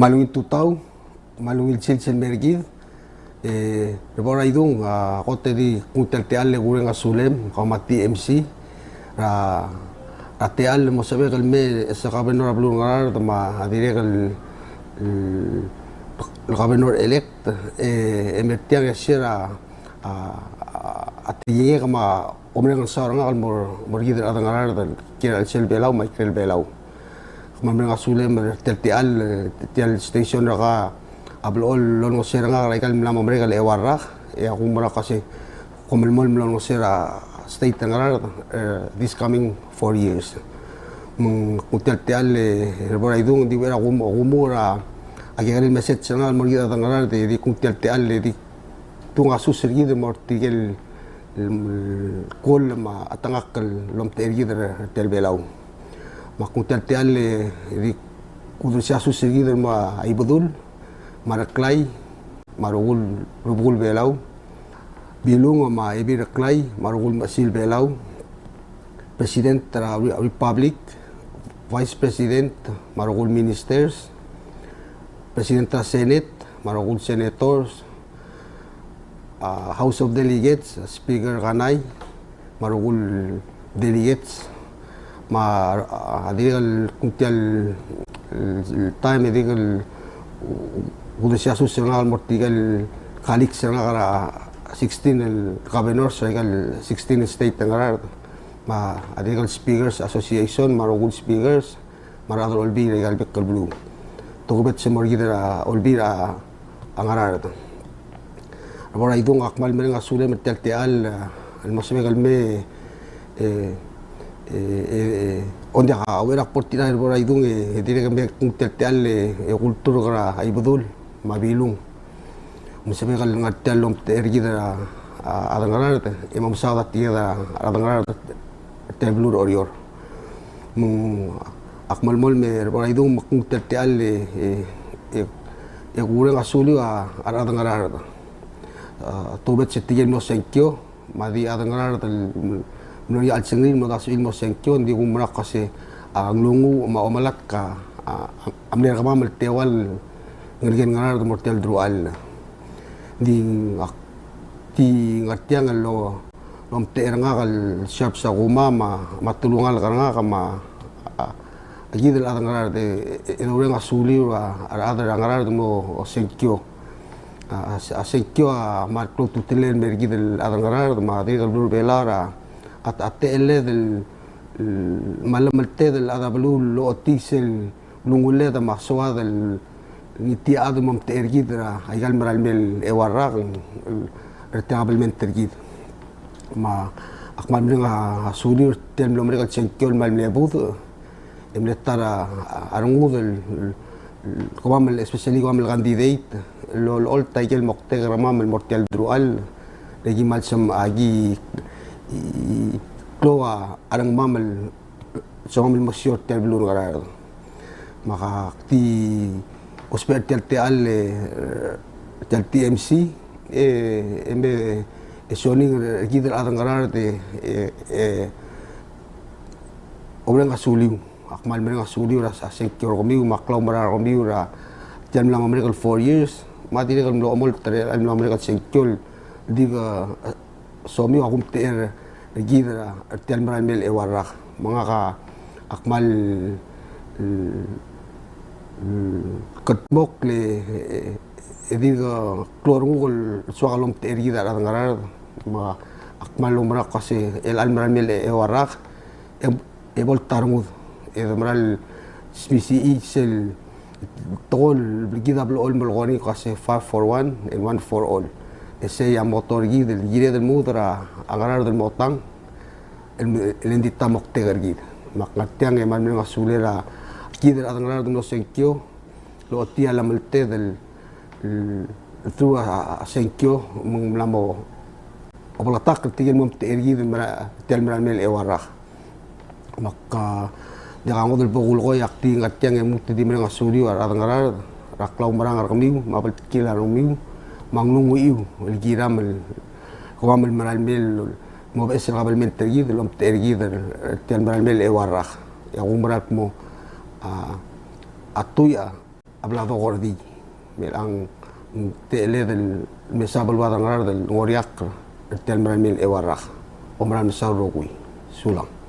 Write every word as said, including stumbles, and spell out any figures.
Kmal ungil tutau, kmal ungil sils el mer kid. E, Reboraidung, a, kot e di knguu tia el techall e kureng a sulem, kau me a T M C, er a, er a techall el mo sebechek el mei e se governor er a beluu er a Ngaraard me a dirrek el, el, el governor elect, e, e mer tiang e share a, a, a, a tekingek me a omereng el saul er ngak el mo, mo er kid el chad er a Ngaraard el kiei er a chelsel Belau me a ikrel Belau. Kmal mereng a sulem er tia el techall, e, tia el station er kau a blechoel el olengeseu er ngak er aika el mla mo merek el eua el rak, e a kumerang el kmo se kom melemolem el olengeseu er a state er a Ngaraard, e, this coming four years. Me ng knguu tia el techall e, Reboraidung, di uchei er a kumu, kumu er a, a kekerei el message er ngak el mo er kid el chad er a Ngaraard, e di knguu tia el techall e di tungasus er kid el mo er tirke el, el, el kol me a chetengakl el omtechei er kid er tia el Belau. Me ak knguu tia el techall e di kudersii a sus er kid el mo er a Ibedul, me a Reklai, me a rokui el rubekul Belau, Bilung me a Ebil Reklai, me a rokui el mechesil Belau, President er a Re-, Republic, Vice President, me a rokui el ministers, President er a Senate, me a rokui el senators, a, House of Delegates, Speaker Kanai, me a rokui el delegates, me a, a, dirrek el knguu tia el, el, el taem e dirrek el, u-, u-, kudersii a sus er ngak el mo er tirke el colleagues er ngak er a sixteen el governors er aika el sixteen el state er a Ngaraard, me a dirrek el speakers association, me a rokui el speakers, me a rechad er a Olbiil er aika el bek el beluu. Tokubets el mo er kid er a Olbiil er a Ngaraard. Reboraidung, ak kmal mereng a sulem er tia el techall, e, el mo sebechek el mei, e, e, e, e, ng diak a uchei er a kbo er tir, Reboraidung, e, e dirrek el mei knguu tia el techall e, e kulturk er a Ibedul me a Bilung. Me sebechek el ngar tia el omtechei er kid er a, a, a rechad er a Ngaraard, e mo mesaod a tia el rechad er a Ngaraard er tia el beluu er a Oreor. Me ng, ak melemolem e Reboraidung me knguu tia el techall e, e, e, e kureng a suliu a, a rechad er a Ngaraard. A, tobed se tirke el mlo sengkio, me a di chad er a Ngaraard el mlo er ngii a chelsengir el mo dasuchii el mo sengkio, ng di kumerang el kmo se, a, nglunguuch me a omelatk a, a, a mle er kemam el teua el ngerker er a Ngaraard el mo er tia el deruchall. Ng di ak, di ngar tiang el lo, lomtechei er ngak el Sharp Sakuma me a, me a telungalek er ngak me a, a, a kid el chad er a Ngaraard e, e, e doureng a suliu a, a rechad er a Ngaraard el mo sengkio. A, a, a sengkio a kmal klou a ultutelel el mer kid el chad er a Ngaraard me a dirrek el beluu er a Belau er a, a, a techelled el, el, me a llemelted el chad er a beluu el ochotii sel ulungulled me a soad el ngii tia el chad el mo omtechei er kid er aika el merael mei el eua el rak, el, er tia el kabelment er kid. Me ak kmal mereng a suliu er tia el mlo merek el sengkio el kmal mle budech, e mle ta er a, a rengud el, el, el kemam el, especially kemam el candidate, el olecholt aike el moktek er kemam el mo er tia el deruchall, le ki kmal sem, a ki, i, i, klou a rengmam el, soam el mo sio er tia el beluu er a Ngaraard. Me ak di ousbech er tia el techall e, tia el T M C, e, e me, e soning er kid el chad er a Ngaraard e, e, e, oureng a suliu. Ak kmal mereng a suliu er a sengkio er kemiu, me a klaumerang er kemiu er tia el mla mo merek el four years, me a dirrek el mlo omolt er a mla mo merek el sengkio el di ke, e, somiu a kumtechei er kid er tia el merael mei el eua el rak. Me ngak a kmal, e, e, kldmokl e, e, e di ke klou a renguk el soak el omtechei er kid a rechad er a Ngaraard. Me ak kmal oumerang el kmo se el chelecha el merael mei el eua el rak, e, e bo el ta rengud, e de mera el smisichii sel tekoi el kid a blechoel el melekoi er ngii el kmo se five for one and one for all. E sei a motto er kid el kired el lmuut er a Ngaraard el mo tang, el, el ng di ta moktek er kid. Me ak ngar tiang e kmal mereng a suliu er kid el chad er a Ngaraard el mlo sengkio, el ochotii a llemelted el, el, through a, a sengkio, me ng mla mo obengterir tirke el mo omtechei er kid el mera, tia el merael mei el eua el rak. Me ak, a, diak a ngodech el bo kulekoi, ak di ngar tiang e lmuut e di mereng a suliu a rechad er a Ngaraard er a klaumerang er kemiu, me a bltkil a rengmiu, me a nglunguchiu el kiram el, kemam el merael mei el mo beches el kabelment er kid el omtechei er kid er tia el merael mei el eua el rak. E a kumerang el kmo, a, a tuich a a bla dokerdii. Me chelechang ng techelled el mesa beluad er a Ngaraard el ngoriakl er tia el merael mei el eua el rak. Kom meral mesaul el rokui. Sulang.